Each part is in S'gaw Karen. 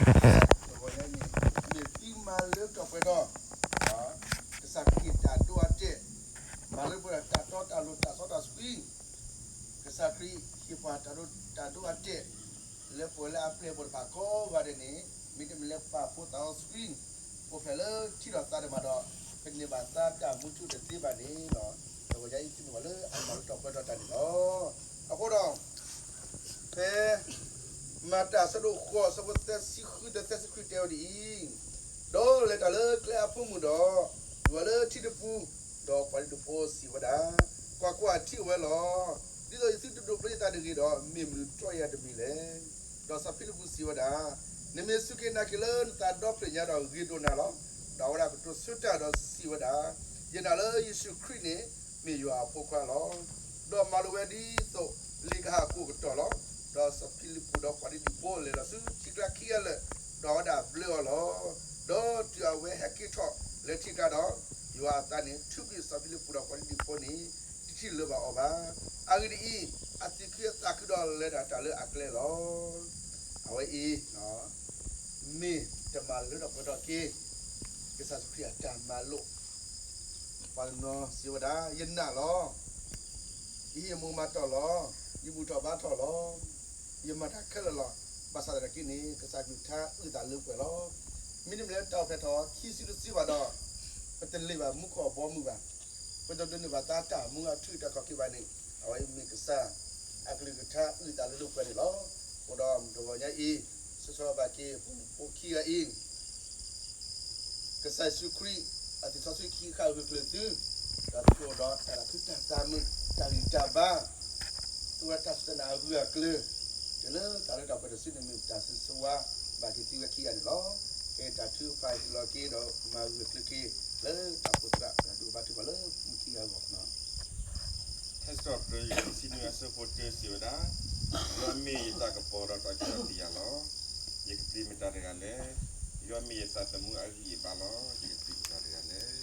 တဂီၤညါအံၤန့ၣ် မ့ၢ်သုမၤလၢထီၣ်ပှဲၤထီၣ် ကစၢ်ခရံာ်တၢ်ဒိအတဲာ်, မၤလၢပှဲၤထီၣ်တၢ်တီတၢ်လိၤတၢ်စီတၢ်ဆှံ, ကစၢ်ခရံာ်ဟ့ၣ်ပှၤတၢ်ဒိတၢ်ဒိအတဲာ် လၢပှဲၤလၢအပျဲၢ်အဘီၣ်တဖၣ်ကိးဂၤဒဲးန့ၣ် မ့တမ့ၢ်လၢပာ်ဖှိၣ်သးစီဆှံ အိၣ်ဖျဲၣ်လၢထံဒီးသးဒံးမးဒီး ကန့ၢ်ဘၣ်သးတၢ်မူထူတသ့ဘၣ်န့ၣ်လီၤ. တဂီၤညါအံၤ သုမ့ၢ်ပှၤလၢအမၤလၢထီၣ်ပှဲၤထီၣ်တၢ်န့ၣ်လီၤ. အဃိဒီး ဖဲ မၤတၢ်အဆၢဒိၣ်ဃိး အဆၢဖိသၢဆံဃု သၢဆံခွံတဲဝဲဒ်အံၤ, ဒီးလဲၤတၢ်လၢကျဲအဖၢမုၢ်ဒီး တုၤဝဲလၢထံတပူၤ, ဒီးပှၤဒ်တဖိစံးဝဲဒၣ်, ကွၢ်ကွၢ်, ထံအိၣ်ဝဲလီၤ. ဒ်သိးယသုတဒိးဘျၢယသးတဂ့ၤဒီး မ့ၢ်မနုၤတြီယၤတမံၤလဲၣ်. ဒီးစီၤဖံလံးပူးစံးဝဲဒၣ်, နမ့ၢ်စူၢ်က့ၤနာ်က့ၤလၢနသးဒီဖျၢၣ်ညါဒီးဂ့ၤဒိၣ်နၤလီၤ. ဒီးအဝဲဒၣ်ကတိၤဆၢတၢ်ဒီးစံးဝဲဒၣ်, ယနာ်လၢယ့ၣ်ၡူးခရံာ်န့ၣ် မ့ၢ်ယွၤအဖိခွါလီၤ. ဒီးမၤလိာ်ဝဲဒ်သိးလံာ်ကဟၣ်ကိၣ်ကတီၢ်လီၤ. ဒီးစီၤဖံလံးပူးဒီးပှၤဒ်တဖိလဲၤလီၤဆူထံကျါခံဂၤလၢာ်, ဒီးအဝဲဒၣ်ဘျၢအီၤလီၤ. ဒီးတုၤအဝဲဟဲက့ၤထီၣ်လၢထံကျါဒီး, ယွၤအသးန့ၣ်ထုးကွံာ်စီၤဖံလံးပူးဒီးပှၤဒ်တဖိန့ၣ် တထံၣ်လၢၤဘၣ်အီၤဘၣ်. အဂ့ၢ်ဒ်အံၤ, အသူၣ်ခုအသးခုဒီးလဲၤဒၣ်တၢ်လၢအကျဲလီၤ. အဝဲအံၤ မ့ၢ်တၢ်မၤလၢထီၣ်ပှဲၤထီၣ်က့ၤ ကစၢ်ယ့ၣ်ၡူးခရံာ်အတၢ်မၤလိာ် ပှၤတနီၤစံးဝဲဒၣ်, ယနာ်လီၤ. ယဟံးမူမၤတီၢ်လီၤ. ယဘူၣ်ထီၣ်ဘါထီၣ်လီၤ. ယမၤတၢ်ခဲလၢာ်လီၤ. ဘၣ်ဆၣ်သနာ်က့န့ၣ် ကစၢ်ကလုၢ်ကထါအုၣ်သးလၢပှဲၤလီၤ. မ့တမ့ၢ်လၢတၢ်အိၣ်ဖျဲၣ်ထီၣ်ခံစုတစုဘၣ်ဒီး ပတလ့ၤဘၣ်မူခိၣ်အဘီအမုၢ်ဘၣ်. ပတဒိးန့ၢ်ဘၣ်သးတၢ်မူအထူအတၢ်ခီၣ်က့ၤဘၣ်န့ၣ် အဝဲမ့ၢ်ကစၢ်အကလုၢ်ကထါအုၣ်သးလၢပှဲၤန့ၣ်လီၤ. အဃိဒီးတဂီၤညါအံၤ ဆိၣ်ဂ့ၤဘၣ်က့ၤပှၤဖိခံဂၤအံၤ ကစၢ်ယ့ၣ်ၡူးခရံာ် အသးစီဆှံခံဃာ်ဂၢၢ်ကျၢၤသု, ဒီးသုအိၣ်ဒီးတၢ်သးခုတၢ်သးမုာ် တၢ်ဂံၢ်တၢ်ဘါ, သုဝဲတၢ်စူၢ်တၢ်နာ်အဂၢၢ်အကျၢၤ, တုၤလၢတၢ်လၢတၢ်ပှဲၤထီၣ်ဆူန့ၣ် မ့ၢ်တၢ်ဆိၣ်ဂ့ၤဘၣ်က့ၤသုဝဲခံဂၤန့ၣ်လီၤ. ကဲတၢ်ထုကဖၣ်ဟ့ၣ်လီၤက့ၤဒီးမၤဂၢၢ်ကျၢၤက့ၤ လၢတၢ်အိၣ်ဖှိၣ်သရၣ် တၢ်ဒိးဘါထုကဖၣ်လၢမုၢ်ခံဂၤအဂီၢ် ထါစံးထီၣ်ပတြၢၤယဲၢ်ဆံနွံအဆၢဖိတၢစံးဝဲဒၣ်, ယွၤမ့ၢ်ယတၢ်ကပီၤဒီးတၢ်ကီတၢ်ယာ်လီၤ. ယကပျံၤမတၤတဂၤလဲၣ်. ယွၤမ့ၢ်ယသးသမူအဂံၢ်အဘါလီၤ. ယကပျံၤမတၤတဂၤလဲၣ်.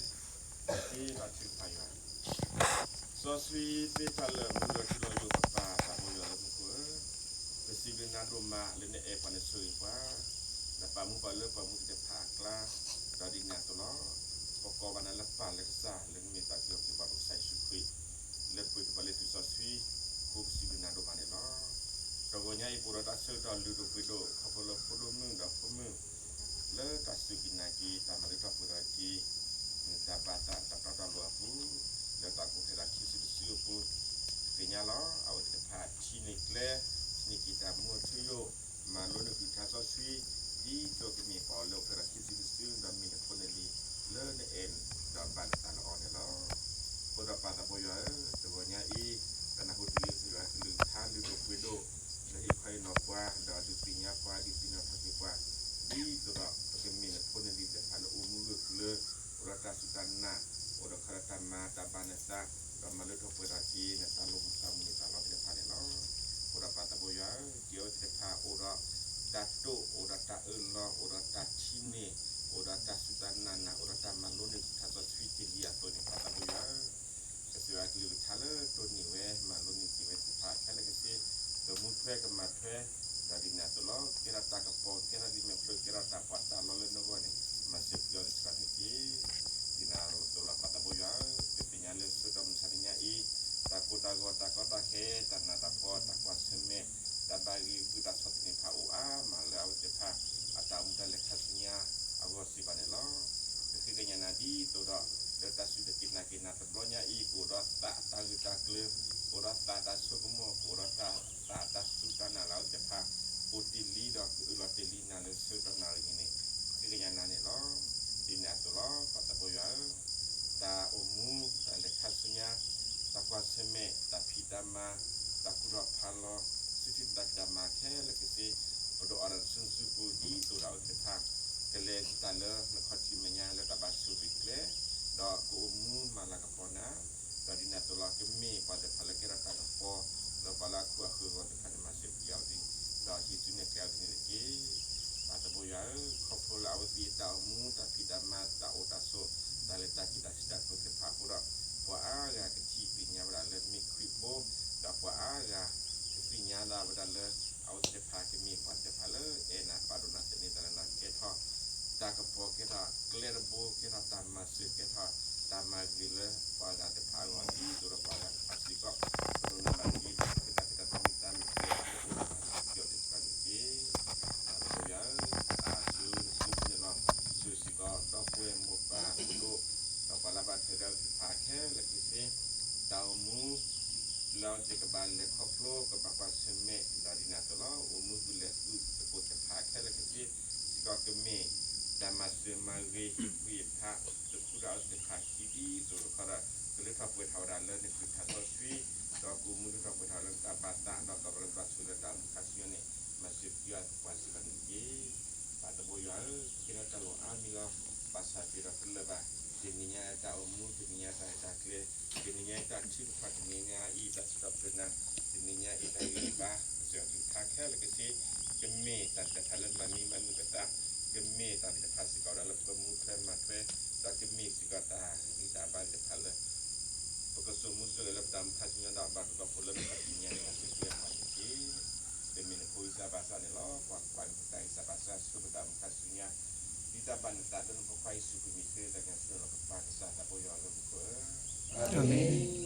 က့ၤဘါထုကဖၣ်ယွၤ စီဆှံသ့ၣ်တဖၣ်လၢမူဒီးထံလီၤယိာ်ပပၢ်သးဘိယွၤလၢမူခိၣ်ဧၢ, ပစံးဘျုးနၤဒိၣ်မးလၢနအဲၣ်ပှၤနဆိၣ်ဂ့ၤပှၤ, နပာ်မူပှၤလၢပှၤမူသ့ၣ်တဖၣ်အကျါ, ဒီးဒ်န့ၣ်အသိးလီၤ. ပကိးဘၣ်နၤလၢပၢ်လၢကစၢ်လၢနမ့ၢ်သးက့ၤအီၤက့ၤပှၤပကစၢ်ယ့ၣ်ၡူးခရံာ်, လၢပှ့ၤကပၤလၢတုၤစီဆှံ, ဃိပစံးဘျုးနၤဒိၣ်မးန့ၣ်လီၤ. တဂီၤညါအံၤ ပအိၣ်ဒီးတၢ်ဆၢကတီၢ်လုၢ်ဒိၣ်ပှ့ၤဒိၣ် ခီဖျိလၢဖိဒိၣ်မုၣ်ဒီးဖိမုၣ် လၢတၢ်စူၢ်က့ၤနာ်က့ၤ တၢ်မၤလၢထီၣ်ပှဲၤထီၣ်က့ၤ နတၢ်ဘၣ်သးတၢ်တီတၢ်လိၤအပူၤ, လၢတၢ်ကီၢ်ဖဲဒၣ်ခံစုတစုအပူၤ, ပသ့ၣ်ညါလီၤ. အဝဲသ့ၣ်တဖၣ်ထံၣ်န့ၢ်ကျဲ, ထံၣ်န့ၢ်က့ၤတၢ်မူအထူအယိာ်, မၤလိန့ၢ်က့ၤထါစီဆှံ, ဒ်သိးကမ့ၢ်ပှၤလၢအိၣ်ဖျဲၣ်ဒီးခံစုတစု ဒီးမ့ၢ်နဖိနလံၤ လၢနအဲၣ်ဒီးဘၣ်နသးလၢအီၤန့ၣ်လီၤ. အဃိဒီးပၢ်သးဘိယွၤဧၢ, တဂီၤညါအံၤ ပနၢ်ဟူတ့ၢ်လံကစၢ်ယွၤကလုၢ်ကထါလုၢ်ဒိၣ်ပှ့ၤဒိၣ် လၢဟ့ၣ်ခီဟ့ၣ်နီၤပှၤ, ဒီးဒုးသ့ၣ်ညါပှၤ, ဒုးသ့ၣ်နီၣ်ထီၣ်က့ၤပှၤ, ဒ်သိးဒီးပကမ့ၢ်နဖိနလံၤသ့ၣ်တဖၣ်လၢအိၣ်မူဂၢၢ်ကျၢၤ, အိၣ်ဒီးတၢ်စူၢ်တၢ်နာ်, အိၣ်ဒီးခီဒီးတၢ်မၤတၢ်ဘၣ်နသး, ဒီးမၤလၢထီၣ်ပှဲၤထီၣ်က့ၤနသးလီမုၢ်သးမုၢ်န့ၣ်သးလီသ့ၣ်တဖၣ်န့ၣ်လီၤ. အဃိဒီးပၢ်သးဘိယွၤဧၢ, က့ၤအဝဲသ့ၣ်တဖၣ်အိၣ်ဒီးတၢ်တိာ်, အိၣ်ဒီးတၢ်အၢၣ်လီၤ, အိၣ်ဒီးတၢ်ထံၣ်န့ၢ်, အိၣ်ဒီးတၢ်စူၢ်တၢ်နာ်, အိၣ်ဒီးတၢ်မၤလိန့ၢ်က့ၤထါစီဆှံတ့ၢ်လံအသိးန့ၣ် ပၢ်သးဘိယွၤဧၢ, ကစၢ်ယွၤကလုၢ်ကထါလၢတိၢ်န့ၢ်ဝဲ မၤလိန့ၢ်က့ၤဝဲသ့ၣ်တဖၣ်ခဲလၢာ်ခဲဆ့, ကမူထွဲကမၤထွဲ, ဒီးဒ်န့ၣ်အသိးလီၤ. ကဲထီၣ်တၢ်ကပီၤ, ကဲထီၣ်လံာ်မဲာ်ဖျၢၣ်, ကဲထီၣ်တၢ်ပီးတၢ်လီလၢနဂီၢ်န့ၣ် မၤစၢၤက့ၤအီၤသ့ၣ်တဖၣ်န့ၣ်တက့ၢ်. ဒ်န့ၣ်အသိးလီၤ ပၢ်သးဘိယွၤဧၢ, ပသ့ၣ်ညါလၢဆၢကတီၢ်မုၢ်ဆါတနံၤညါအံၤ, တၢ်ကိၢ်တၢ်ဂီၤ, တၢ်ကီတၢ်ခဲ, တၢ်နးတၢ်ဖှီၣ်, တၢ်ကွၢ်ဆၢၣ်မဲာ်, တၢ်ဘၣ်ဂံၢ်ဂုာ်ဘၣ်ဆၣ်သ့ၣ်တဖၣ်အိၣ်အါမးလၢအဝဲသ့ၣ်တဖၣ် အတၢ်အိၣ်မူတၢ်လဲၤခါဆူညါအဂီၢ်စ့ၢ်ကီးန့ၣ်လီၤ. ပဃ့ကညးနၤဒ်သိးဒီး လၢတၢ်စူၢ်တၢ်နာ်က့ၤနၤတဘျီညါအံၤ ကအိၣ်ဒီးသးတၢ်ဂၢၢ်တၢ်ကျၢၤ, ကအိၣ်ဒီးသးတၢ်ဆိကမိၣ်, ကအိၣ်ဒီးသးတၢ်စူၢ်တၢ်နာ်လၢအဝဲသ့ၣ်တဖၣ် အိၣ်တ့ၢ်လံဒီးကအၢၣ်လီၤတ့ၢ်လံနၤလၢဆၢကတီၢ်နၣ်ရံၣ်အံၤန့ၣ် ပဃ့ကညးနၤန့ၣ်လီၤ. ဒ်န့ၣ်အသိးလီၤ ပၢ်သးဘိယွၤဧၢ, တၢ်အိၣ်မူ, တၢ်လဲၤခါဆူညါ, တၢ်ကွၢ်ဆၢၣ်မဲာ်, တၢ်ဖံးတၢ်မၤ, တၢ်ကူၣ်ထီၣ်ဖးလီၤ, စုထံၣ်တၢ်ဖံးတၢ်မၤခဲလၢာ်ခဲဆ့, ပဒိးအီၤဒီးတၢ်စုစုပူၤ ဒ်သိးဒီးအဝဲသ့ၣ်တဖၣ် ကလဲၤတၢ်လၢနခီၣ်ထံးမဲာ်ညါလၢတၢ်ဘၣ်ဆိၣ်ဂ့ၤကျဲ, ဒီးကအိၣ်မူမၤလၤကပီၤနၤ, ဒီးဒ်န့ၣ်အသိးလီၤ ကမ့ၢ်ပှၤသ့ၣ်တဖၣ်လၢကဲထီၣ်တၢ်ကပီၤ လၢပှၤလၢအခိၣ်အဃၢၤအဂီၢ်သ့ၣ်တဖၣ်န့ၣ် မၤစၢၤပှဲၤအီၤသ့, ဒီးဟံးစုနဲၣ်ကျဲအီၤသ့န့ၣ်တက့ၢ်. ပၢ်သးဘိယွၤဧၢ, ခီဖျိလၢအဝဲသ့ၣ်အတၢ်အိၣ်မူ တၢ်ဖံးတၢ်မၤ တၢ်အိၣ်တၢ်ဆိး တၢ်လဲၤတၢ်က့ၤတၢ်စံးတၢ်ကတိၤသ့ၣ်တဖၣ်အဃိဒီး ပှၤအါဂၤကထံၣ်သ့ၣ်ညါဝဲဒၣ်လၢမ့ၢ်ခရံာ်ဖိ, ဒီးပှၤအါဂၤကသ့ၣ်ညါဒၣ်ဝဲဒၣ်လၢ အဝဲသ့ၣ်တဖၣ်ကမ့ၢ်ပှၤသ့ၣ်တဖၣ်လၢအဲၣ်နၤပာ်ဒိၣ်နၤသန့ၤသးလၢနၤ ကဲတဘိကဲထီၣ်တၢ်မၤစၢၤ ကဲထီၣ်တၢ်မၤဂ့ၤလၢပှၤဂၤတဖၣ်အဂီၢ် ဒ်သိးဒီးပှၤဂၤတဖၣ်စ့ၢ်ကီး ကဒိးန့ၢ်ဘၣ်ဒ်ပကတၢ်ဖံးတၢ်မၤစ့ၢ်ကီး တၢ်မၤစၢၤစ့ၢ်ကီးန့ၣ်တက့ၢ်. ပၢ်သးဘိယွၤဧၢ, တၢ်ဆိၣ်ဂ့ၤနၤလီၤ, ဆိၣ်ဂ့ၤစ့ၢ်ကီးဒီပုၢ်ဝဲၢ်မိၢ်ပၢ်ဖိဒိၣ် ဒီးပှၤလၢဘၣ်ထွဲဒီးသ့ၣ်တဖၣ်ခဲလၢာ်ခဲဆ့, တၢ်အိၣ်မူ လၢအဝဲသ့ၣ်ကဘၣ်လဲၤခီဖျိ ကဘၣ်ကွၢ်ဆၢၣ်မဲာ်ဒီးဒ်န့ၣ်အသိးလီၤ. အိၣ်မူပုၢ်လဲၤဃုာ်သကိးသ့ၣ်တဖၣ်ခဲလၢာ်ခဲဆ့ စ့ၢ်ကီးကမ့ၢ်တၢ်မၤစၢၤမၤဂ့ၤ ဟ့ၣ်ကူၣ်ဟ့ၣ်ဖး တခူဒီးအဝဲသ့ၣ်တဖၣ်ခံ ဒ်သိးတခီဒီး ကလၢထီၣ်ပှဲၤထီၣ်ဝဲဒၣ်လၢနကလုၢ်ကထါစီဆှံ ဒီးကအိၣ်မူလၢထီၣ်ပှဲၤထီၣ်လၢနတၢ်ဘၣ်သး ဒီးကဘၣ်လၢဘၣ်ဆိၣ်လၢတၢ်အိၣ်မူခါဆူညါန့ၣ် မၤစၢၤပှၤစ့ၢ်ကီးန့ၣ်တက့ၢ်. ပၢ်သးဘိယွၤဧၢ, ကဲထီၣ်တၢ်လီၢ်အါမံၤလီၤ. ဘၣ်ဆၣ်က့ၤဒီးတလၢာ်ဘၣ်, တနံၤညါတၢ်အိၣ်မူ တနံၤညါတၢ်ရဲၣ်တၢ်ကျဲၤ, တနံၤညါအံၤတၢ်ထုကဖၣ်, တနံၤညါအံၤတၢ်စံးထီၣ်ပတြၢၤနၤ, တနံၤညါအံၤတၢ်ဂံၢ်တၢ်ဘါ, ကစၢ်ယွၤကလုၢ်ကထါခဲလၢာ်ခဲဆ့ ကမ့ၢ်တၢ်သ့ၣ်တဖၣ်လၢမၤမံမၤနၢၤပသး, ကမ့ၢ်တၢ်သ့ၣ်တဖၣ်စ့ၢ်ကီးဒၣ်လၢပကမူထွဲမၤထွဲ, ဒီးကမ့ၢ်စ့ၢ်ကီးတၢ်ဂံၢ်တၢ်ဘါသ့ၣ်တဖၣ်လၢ ပကစိာ်မူစိာ်ဂဲၤလၢပတၢ်အိၣ်မူခါဆူညါဒီး ဘၣ်ကပီၤဖိလၢပတနံၤညါန့ၣ် မၤစၢၤပှၤတက့ၢ်. ပမ့ၢ်နဖိဂံၢ်စၢ်ဘါစၢ်န့ၣ်လီၤ. ကွၢ်ကွၢ်, နတၢ်ဂံၢ်စၢ်ဘါစၢ်ဆူပတၢ်အိၣ်မူခါဆူညါ, ဒ်တၢ်ဘၣ်နသးလၢနဖိခွါယ့ၣ်ၡူးခရံာ်မံၤသ့ တၢ်ကစၢ်လီၤကပၢ်ကစၢ်သးဘိယွၤလၢမူခိၣ်ဧၢ, အၤမ့ၣ်.